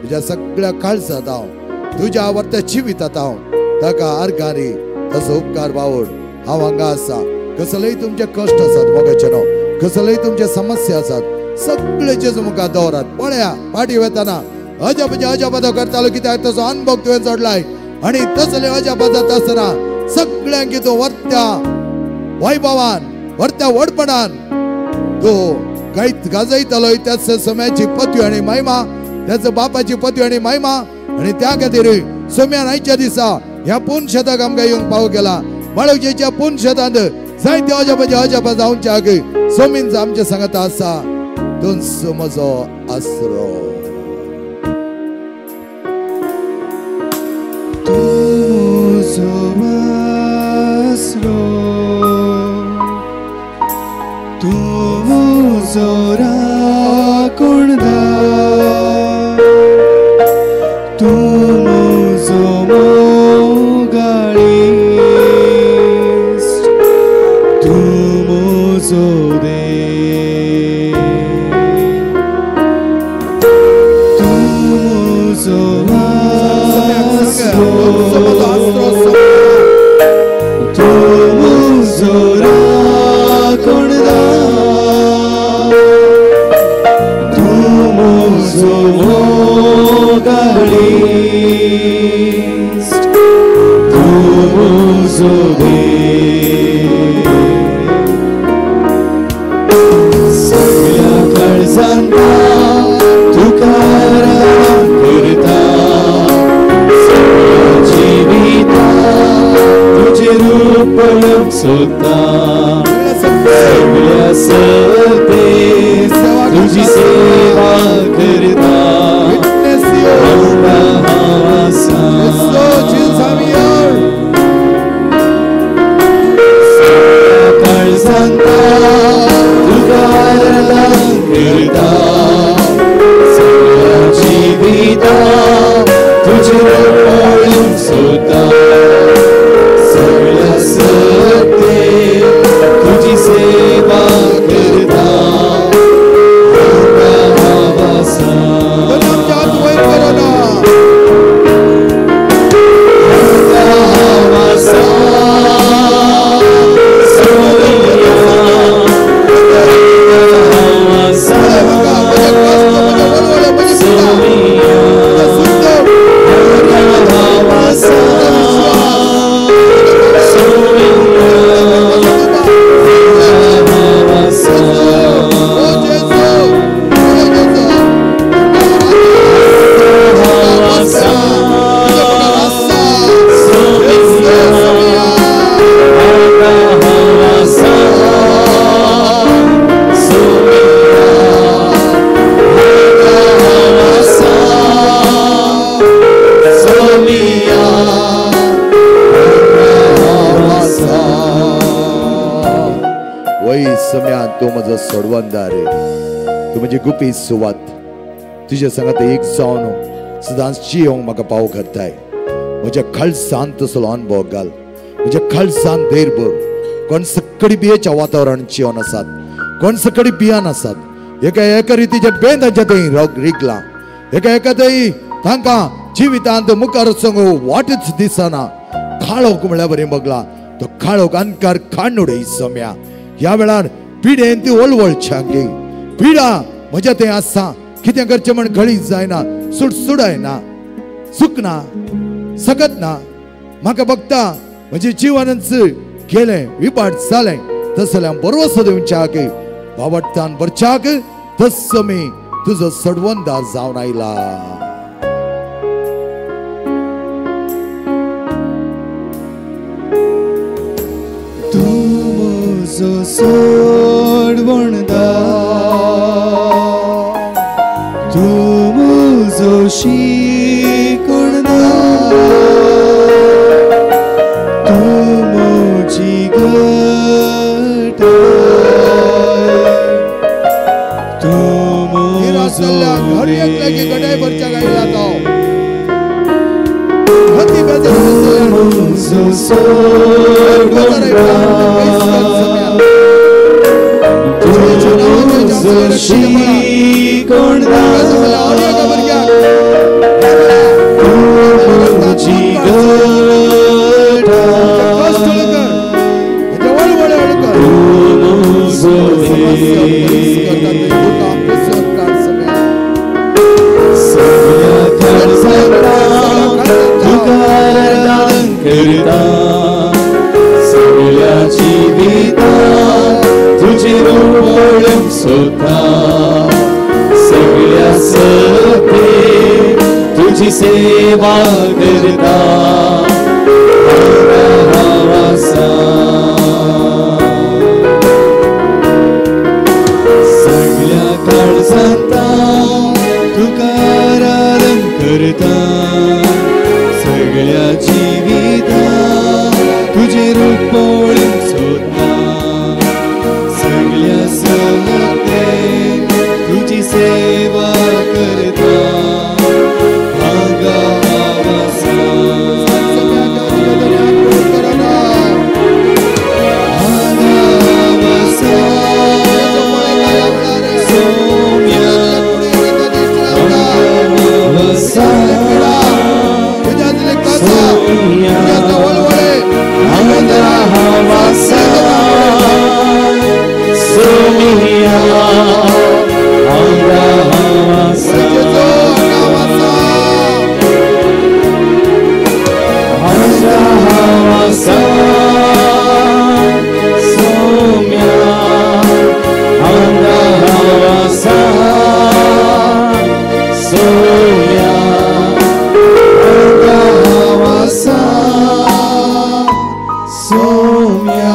तुज्या सगळ्या काळजांत हांव, तुज्या आवडत्या जिवितांत हांव ताका आर्गांनी तसो उपकार बावड. हांव हांगा आसा. कसलेय तुमचे कश्ट आसात मोगाचे न्हू, कसलेय तुमचे समस्या आसात, सगळे जेजू मुखार दवरात. पळया फाटी वेताना अजापाचे अजापादो करतालो, कित्याक तसो अनुभव तुवें जोडलाय. आनी तसले अजापा जाता आसतना सगळ्यांक तूं व्हरत्या वैभवान, व्हरत्या व्हडपणान तूं गायत गाजयतालो. त्याच सम्याची पदवी आनी महिमा, त्याच बापाची पदवी आनी महिमा. आनी त्या खातीर सोम्यान आयच्या दिसा ह्या पूर्ण शेताक आमकां येवंक पाव केला. बाळगेच्या पूर्ण शेतांत जायते अजापाचे अजापा जावच्या सोमीन आमच्या सांगता आसा. तूंच म्हजो आसरो. तूं म्हजो आसरो, तूं म्हजो राखणदार, तूं म्हजो मोगाळीश्ट, तूं म्हजो देव, तूं म्हजो आसरो, तूं म्हजो राखणदार, तूं म्हजो मोगाळीश्ट, तूं म्हजो देव. सगळ्या काळजांत तुका आराम करता, सगळ्या जिवितांत तुजें रूप पळोवंक सोदता, सगळ्या सत्तेत तुजी सेवा करता. हांव आसा सगळ्या काळजांत तुका आराम करता, सगळ्या जिवितांत तुजें रूप पळोवंक सोदता, सगळ्या सत्तेत तुजी सेवा करता. हांव आसा. हांव आसा सोम्या, हांव आसा सोम्या, हांव आसा सोम्या, हांव आसा. हांव आसा सोम्या, हांव आसा सोम्या, हांव आसा सोम्या, हांव आसा. वय सम्यान तूं म्हजो सोडवणदार, तूं म्हजी गुपीत सुवात. तुज्या सांगात एक जावन सदांच जियोंक म्हाका पाव करताय. म्हज्या खालसान तसलो अनुभव घाल, म्हज्या खालसान धैर्य भर. कोण सकडी बियेच्या वातावरण जिवन आसात, कोण सकडी बियान आसात, एका एका रितीच्या बेंदाच्या थंय रिगलां, एका एका थंय तांकां जिवितांत मुखार वचूंक वाटच दिसना. काळोख म्हळ्यार बरें बगला, तो काळोख अंधकार काडून उडय सम्या. ह्या वेळार पिडेन ती वळवळच्या पिडा म्हज्या थंय आसा, कितें करचें म्हण कळीत जायना, सुडसुडायना, चुकना, सकत ना. म्हाका बघता म्हजें जिवनच गेलें, विपाट जालें. तसल्यान बरोसो दिवच्याक बावडटान भरच्याक तस्सो मी तुजो सडवंदार जावन आयला. तूं म्हजो सोडवणदार, तूं म्हजो शिकवणदार, तूं म्हजी गट, तूं म्हजो शिकोणदा तूं म्हजी गटा तूं म्हजो सगळ्या खर्चांत तुका आराधन करता सगळ्या जिवितांत तुजें रूप पळोवंक सोदता सगळ्या सत्तेन तुजी सेवा करता हांगा हांव आसा सगळ्या काळजांत तुका आराधन करता सगळ्या जिवितांत तुजें रूप पळोवंक सोदता सगळ्या सत्तेन तुजी सेवा करता हांगा हांव आसा हांगा हांव आसा सोम्या हांगा हांव आसा सोम्या हांगा हांव आसा सोम्या हांगा हांव आसा हांगा हांव आसा सोम्या हांगा हांव आसा सोम्या हांगा हांव आसा सोम्या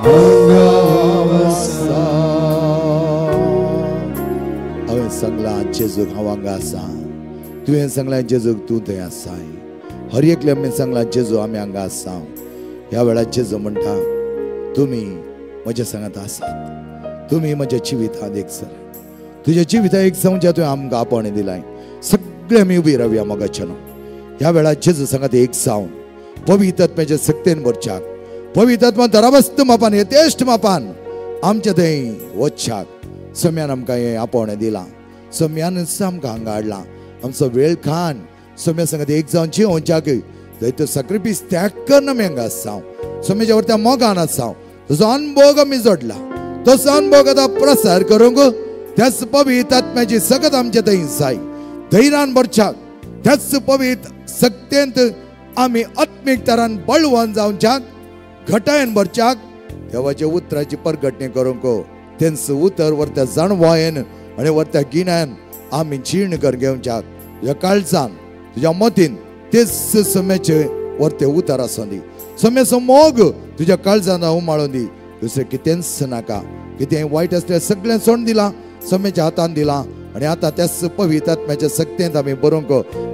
हांगा हांव आसा. हांवें सांगलां जेजूक हांव हांगा आसा, तुवें सांगलां जेजूक तूं थंय आसाय. हर एकले आमी सांगलां जेजू आमी हांगा आसा. ह्या वेळार जेजू म्हणटा तुमी म्हज्या सांगात आसात, तुमी म्हज्या जिवितांत एक सर, तुज्या जिविता एक जावच्या तुवें आमकां आपोवणें दिलाय. सगळे आमी उबी रावया मोगाच्यानो. ह्या वेळार जेजू सांगात एक जावन पवित्र आत्म्याच्या सक्तेन भरच्याक, पवित्र आत्मा दरावस्त मापान यथेश्ट मापान आमच्या थंय वचच्याक सम्यान आमकां हें आपोवणें दिलां, सम्यानच आमकां हांगा हाडलां. आमचो वेळ खान सम्या सांगात एक जावन जिवोवच्याक जायतो साक्रिफीस त्याग करून आमी हांगा आसा, सम्याच्या वरत्या मोगान आसा. तसो अनभोग आमी जोडला, तसो अनभोग आतां प्रसार करूंक त्याच पवित्र आत्म्याची सगत आमच्या थंय जाय. धैर्यान भरच्याक त्याच पवित्र सक्तेंत आमी आत्मीक तरान बळवंत जावच्याक, घटायन भरच्याक देवाच्या उतराची परगटणी करूंक तेंच उतर वरत्या जाणवायन आनी वरत्या गिन्यान आमी जीर्ण कर घेवच्याक. तुज्या काळजान तुज्या मतीन तेच सम्याचे वरते उतर आसूं दी, सम्याचो मोग तुज्या काळजान उमाळून दी. दुसरें कितेंच नाका, कितें वायट आसल्यार सगळें सोडून दिलां, सम्याच्या हातान दिलां. आनी आतां त्याच पवित्र आत्म्याच्या सक्तेंत आमी बरोवंक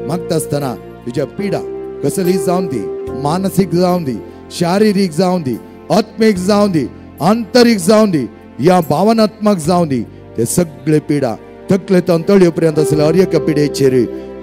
मागता आसतना तुज्या पिडा कसली जावन दी, मानसीक जावन दी, शारिरीक जावन दी, आत्मीक जावन दी, आंतरीक जावन दी, या भावनात्मक जावन दी, ते सगळे पिडा तकले तळये पर्यंत आसले हर एका पिडेचेर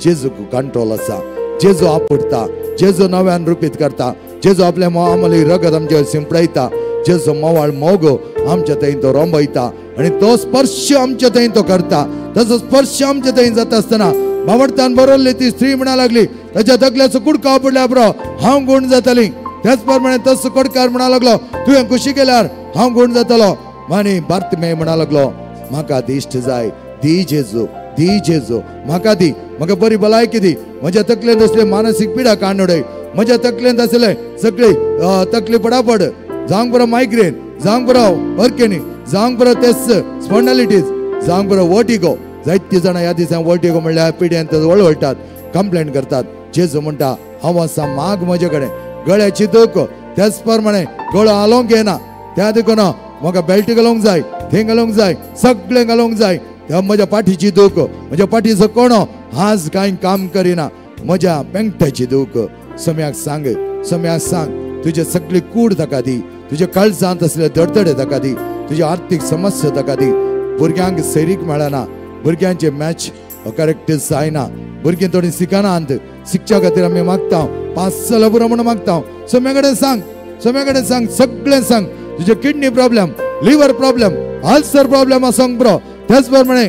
जेजूक कंट्रोल आसा. जेजू आपडटा, जेजू नव्यान रुपीत करता, जेजू आपल्या आमली रगत आमचेर शिंपडायता, जेजू मोवाळ मोग आमच्या थंय तो रोंबयता आनी तो स्पर्श आमच्या थंय तो करता. ताचो स्पर्श आमच्या थंय जाता आसतना बावडतान बरयल्ली ती स्त्री म्हणा लागली ताच्या तकल्याचो कुडको पडल्या बरो हांव गूण जातली. त्याच प्रमाणे तसो कोडकार म्हणा लागलो तुवें खुशी केल्यार हांव गूण जातलो. आनी बार्तिमेय म्हणा लागलो म्हाका दिश्ट जाय, दी जेजू, दी जेजू, म्हाका दी, म्हाका बरी भलायकी दी, म्हज्या तकलेंत आसले मानसीक पिडा काडून उडय, म्हज्या तकलेंत आसले सगळी तकली पडापड जावंक बरो मायग्रेन, जावंक बरो अर्केनी, जावंक बरो तेच स्पॉन्डालिटीज, जावंक बरो वर्टिगो. जायतीं जाणां ह्या दिसांक वर्टिगो म्हणल्यार पिड्यांत वळवळटात, कंप्लेन करतात. जेजू म्हणटा हांव आसा, माग म्हजे कडेन. गळ्याची दूख त्याच प्रमाणे गळो हालोवंक येना, त्या देखून म्हाका बेल्ट घालूंक जाय, थंय घालूंक जाय, सगळें घालूंक जाय. त्या म्हज्या पाठीची दूख, म्हज्या पाठीचो कोणो आज कांय काम करिना, म्हज्या पेंगट्याची दूख. सम्याक सांग, सम्याक सांग, तुजे सगळी कूड ताका दी, तुज्या काळजांत आसले धडधडे ताका दी, तुजी आर्थीक समस्या ताका दी. भुरग्यांक सैरीक मेळना, भुरग्यांचे मॅच करेक्ट जायना, भुरगीं थोडीं शिकनात, शिकच्या खातीर आमी मागता, पास जाल्यार पुरो म्हणून मागता. सम्या कडेन सांग, सम्या कडेन सांग, सगळें सांग. तुजे kidney problem, liver problem, ulcer problem आसोंक बरो, त्याच प्रमाणे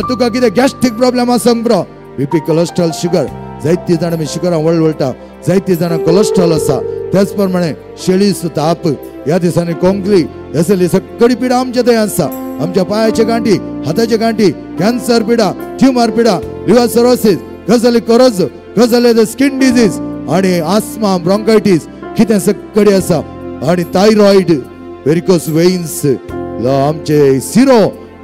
तुका कितें गॅस्ट्रीक प्रॉब्लेम आसोंक बरो, बीपी, कोलेस्ट्रॉल, शुगर, जायती जाणां आमी शुगरान वळवळटा, जायती जाणां कोलेस्ट्रॉल आसा, त्याच प्रमाणे शेळी ताप, ह्या दिसांनी कोंकली, असली सगळी पिडा आमच्या थंय आसा. आमच्या पायाचे गांठी, हाताचे गांठी, कॅन्सर पिडा, ट्युमर पिडा, लिव्हर सर्रोसिस, गजाली करोज, गजाली स्किन डिजीज आणि आस्मा, ब्रॉन्कायटीस कितें सगळी आसा, आणि थायरॉइड, वेरिकोस वेन्स, आमचे सिरो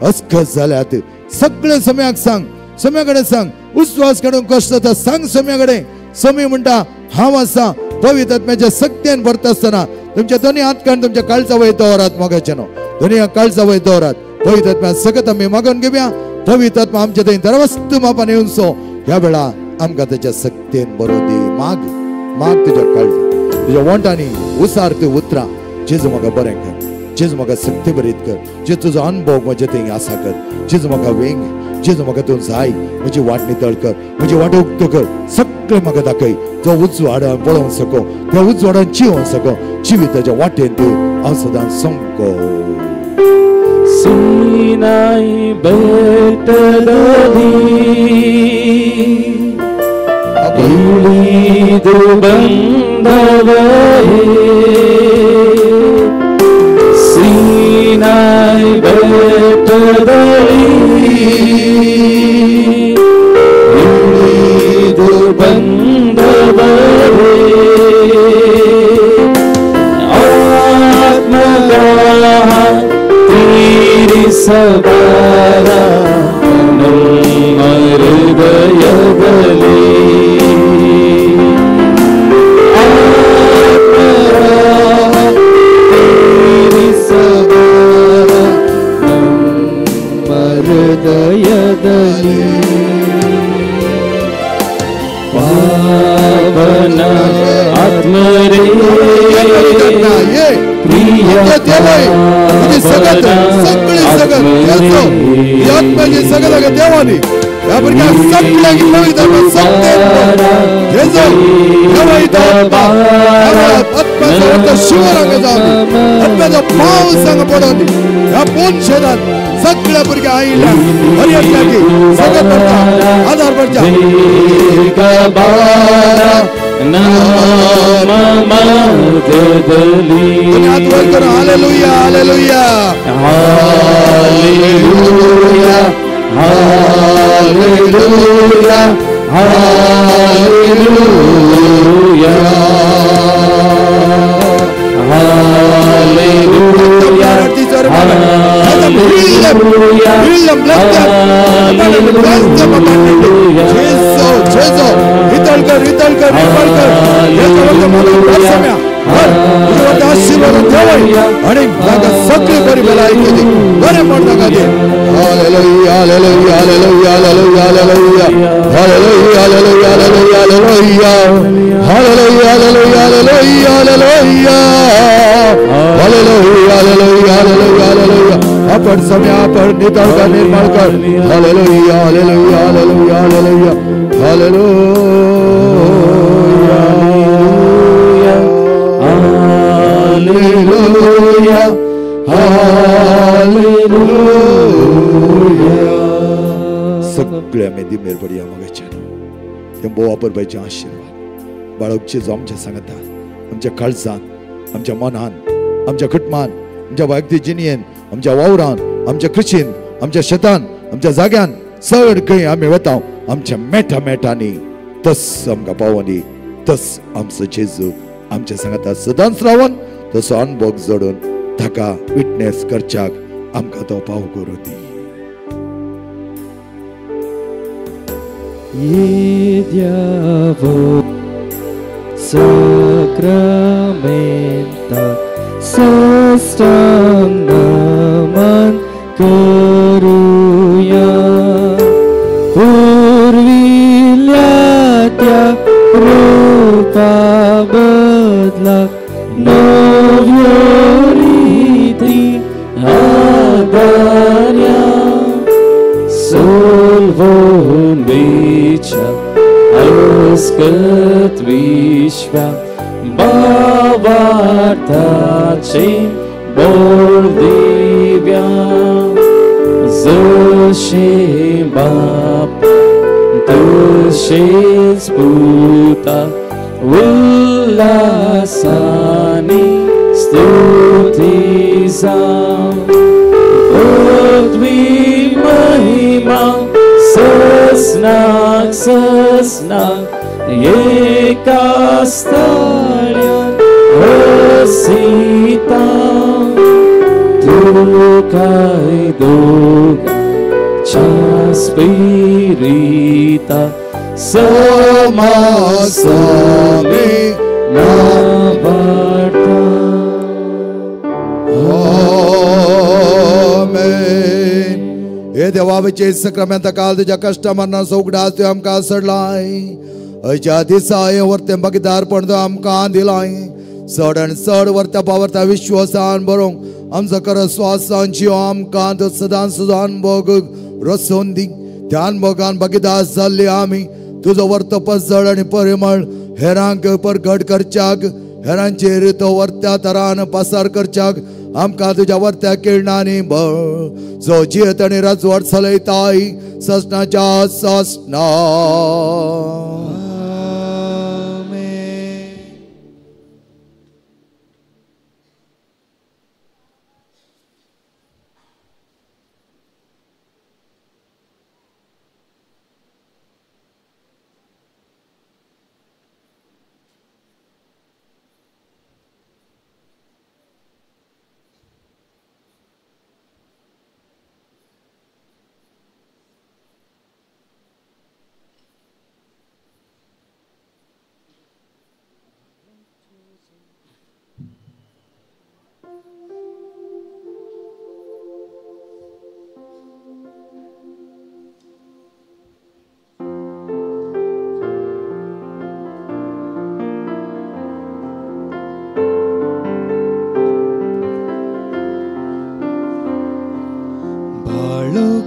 अस्खस जाल्यात. सगळे सम्याक सांग, सम्या कडेन सांग, उस्वास काडून कश्ट जाता सांग सम्या कडेन. समी म्हणटा हांव आसा, पवित्र आत्म्याच्या सक्तेन भरता आसतना तुमच्या दोन्ही हात काडून तुमच्या काळजा वयर दवरात. मोगाचे न्हू, दोन्ही काळजा वयर दवरात. पवित्र आत्म्या सगळं आमी मागून घेवया. पवित्र आत्मा आमच्या थंय दरवस्तू मापान येवचो ह्या वेळा आमकां ताच्या सक्तेन बरो दी. माग माग तुज्या काळजा, तुज्या वोंटांनी उसार ती उतरां, जेजू म्हाका बरें कर, जेजू म्हाका सक्ते बरीत कर, जेजू तुजो अनुभव म्हजे थंय आसा कर, जेजू म्हाका वेंग, जेजू म्हाका तूं जाय, म्हजी वाट नितळ कर, म्हजी वाट उक्तो कर, सगळें म्हाका दाखय. जो उजवाडान पळोवंक सको, त्या उजवाडान जिवोंक सको, जिविताच्या वाटेन तूं हांव सदां समको. सीनाई बेटदली इಳಿದು ಬಂದವರೇ, ಸೀನಾಯಿ ಬೆಟ್ಟದಲ್ಲಿ ಇಳಿದು ಬಂದವರೇ, ಆತ್ಮದಾಹ ತೀರಿಸಬಾರ ನಮ್ಮ ಹೃದಯದಲ್ಲಿ, ಆತ್ಮದಾಹ ತೀರಿಸಬಾರ ನಮ್ಮ ಹೃದಯದಲ್ಲಿ. ಪಾವನ ಆತ್ಮರೇ ಪ್ರಿಯ देवानी ह्या भुरग्यांक सगळ्यांक पवित्र आत्म्याचो शिवर हांगा जावं, आत्म्याचो पावस हांगा पडोवं. ह्या पोन शेतान सगळ्या भुरग्यांक आयिल्ल्या हरयतल्याकी सगळं पडटा आदार पडटा. हात वर करून hallelujah, hallelujah, hallelujah, hallelujah, hallelujah, hallelujah, आणि सगळी बरी भलायकी दी, बरें म्हण ताका दी. Hallelujah, hallelujah, hallelujah, hallelujah, hallelujah, hallelujah, hallelujah, hallelujah, hallelujah, hallelujah, hallelujah, hallelujah, hallelujah, hallelujah, hallelujah, hallelujah. आपण समय आपण नितळ कर, निर्माण कर. Hallelujah, hallelujah, hallelujah, hallelujah, hallelujah, hallelujah, hallelujah. सगळे आमी दिमेर पडया मोगाच्यान ते भोव वापरपाचे आशिर्वाद बाळगचे जो आमच्या सांगता, आमच्या काळजान, आमच्या मनान, आमच्या कुटुंबान, आमच्या वैयक्तीक जिणेन, आमच्या वावरान, आमच्या कृशीन, आमच्या शेतान, आमच्या जाग्यान, चड खंय आमी वता आमच्या मेठा मेठांनी तस आमकां पावोनी, तस आमचो जेजू आमच्या सांगता सदांच रावन तसो अनुभव जोडून ताका विटनेस करच्याक आमकां तो पाव करूं दी. Sacramenta साष्टांग नमन करूया, पूर्विल्या त्या रूपा बदला नव्यो रीती आदार्या, सोलवून वेच्या अस्कत विश्वा भावार्थाचे बोल दिव्या. जशें बाप तशेंच पुता उल्हासानी स्तुती जावं पदवी महिमा ससनाक ससनाक एका स्थानार वसिता तुकाय दोगांच्या स्पिरिता समासामी नावाडता. आमेन. हे देवाचे सक्रामेंता काल तुज्या कश्ट मरणाचो उगडास तुवें आमकां सोडलाय. हयच्या दिसा हें वर्तें भागीदारपण तुवें आमकां दिलाय. चड आनी चड वर्त्या पावर्त्या विश्वासान बरोवंक आमचो खरो स्वासान जीव आमकां तो सदां सदां भोग रसोवन दी. ध्यान भोगान भागीदार जाल्ले आमी तुजो वर्तो पसळ आनी परिमळ हेरांक परगट करच्याक हेरांचेर तो वर्त्या तरान पासार करच्याक आमकां तुज्या वर्त्या किरणांनी बळ जो जियेत आनी राजवट चलयताय ससनाच्या ससना.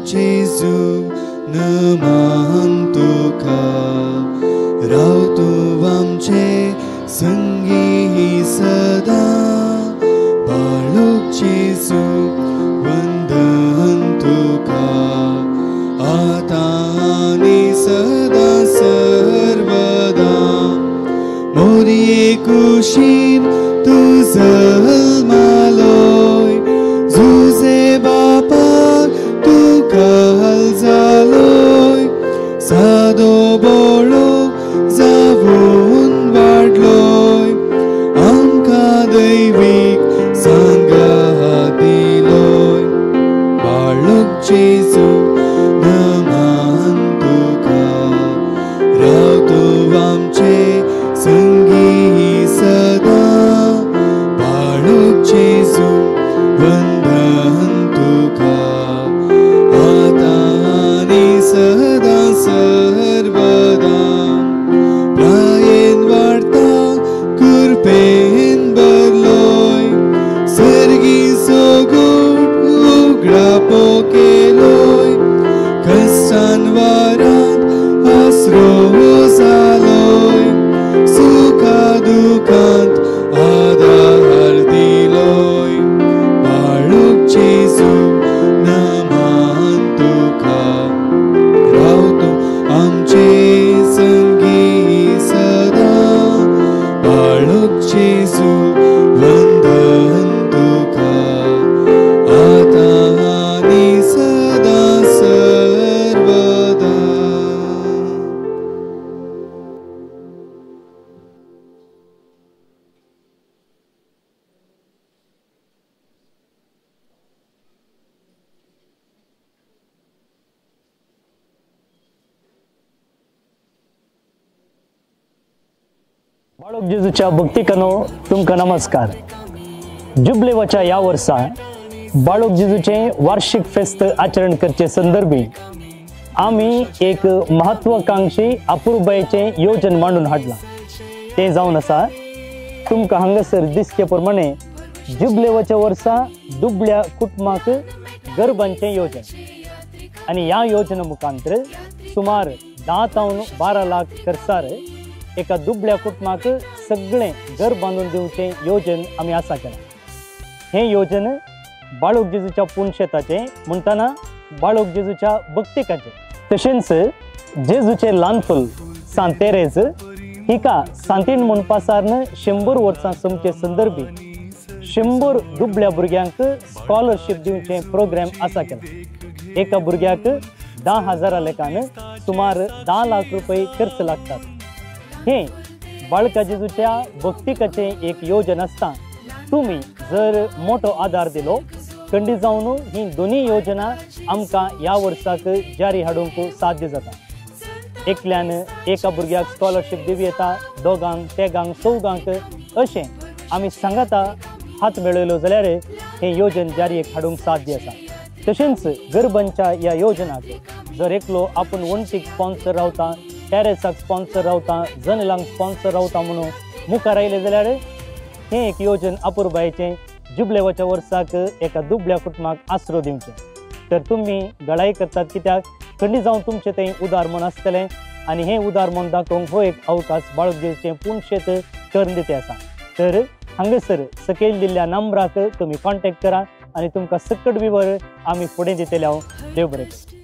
जेजू नमान तुका राव तूं आमचे संगी सदा. बाळूक जेजू वंदन तुका आतां आनी सदा सर्वदा. मोरये कुशीन तूं जल्मालोय जुजे बापाक तुका जालोय सादो बोळो जावन वाडलोय आमकां दैवीक सांगात दिलोय. बाळूक जेजू नमान तुका राव तूं आमचे संगी सदा. बाळूक जेजू वंदन तुका सदा सर्वदा. प्रायेन वाडता कृपेन भरलोय सर्गी सोगूट उगडापो केलोय कश्टान वारांत आसरो जालोय सुखा दुखांत आदार दिलोय. बाळूक जेजू नमान तुका राव तूं आमचे संगी सदा. बाळूक जेजू वंदन तुका आतां आनी सदा सर्वदा. बाळूक जेजूच्या भक्तिकानो तुमकां नमस्कार. जुबलेवाच्या ह्या वर्सा बाळूक जेजूचें वार्षिक फेस्त आचरण करचे संदर्भी आमी एक महत्वाकांक्षी अपुरबायेचें योजन मांडून हाडलां. तें जावन आसा तुमकां हांगासर दिसचे प्रमाणे जुबलेवाच्या वर्सा दुबळ्या कुटुंबाक गरबांचें योजन आनी ह्या योजना मुखांतर सुमार 10 तावन 12 लाख खर्चार एका दुबळ्या कुटुंबाक सगळें घर बांदून दिवचें योजन आमी आसा केलां. हें योजन बाळूक जेजूच्या पुणशेताचें म्हणटना बाळोक जेजूच्या भक्तिकाचें. तशेंच जेजूचें ल्हान फूल सांत तेरेज हिका सांतीण म्हूण पासारन 100 वर्सां सोमचे संदर्भी 100 दुबळ्या भुरग्यांक स्कॉलरशीप दिवचें प्रोग्राम आसा केला. एका भुरग्याक 10,000 लेखान सुमार 10 लाख रुपये खर्च लागतात. हे बाळका जेजूच्या भक्तिकाचें एक योजन आसता. तुमी जर मोठो आदार दिलो खंडीत जावन ही दोनूय योजना आमकां ह्या वर्साक जारी हाडूंक साध्य जाता. एकल्यान एका भुरग्याक स्कॉलरशीप दिवं येता, दोगांक, तेगांक, चौगांक अशें आमी सांगाता हात मेळयलो जाल्यार हें योजन जारीक हाडूंक साध्य आसा. तशेंच गरबांच्या ह्या योजनाक जर एकलो आपूण वण्टीक स्पॉन्सर रावता, टॅरेसाक स्पॉन्सर रावता, जनेलांक स्पॉन्सर रावता म्हणून मुखार आयलें जाल्यार हें एक योजन अपुरबायेचें जुबलेवाच्या वर्साक एका दुबळ्या कुटुंबाक आसरो दिवचें. तर तुमी गळाय करतात कित्याक खंडीत जावन तुमचें तें उदार मन आसतलें आनी हें उदार मन दाखोवंक हो एक अवकाश बाळक जेजूचें पुणशेत करून दिते आसा. तर हांगासर सकयल दिल्ल्या नंबराक तुमी कॉन्टेक्ट करा आनी तुमकां सकट विवर आमी फुडें दितले. हांव देव बरें करूं.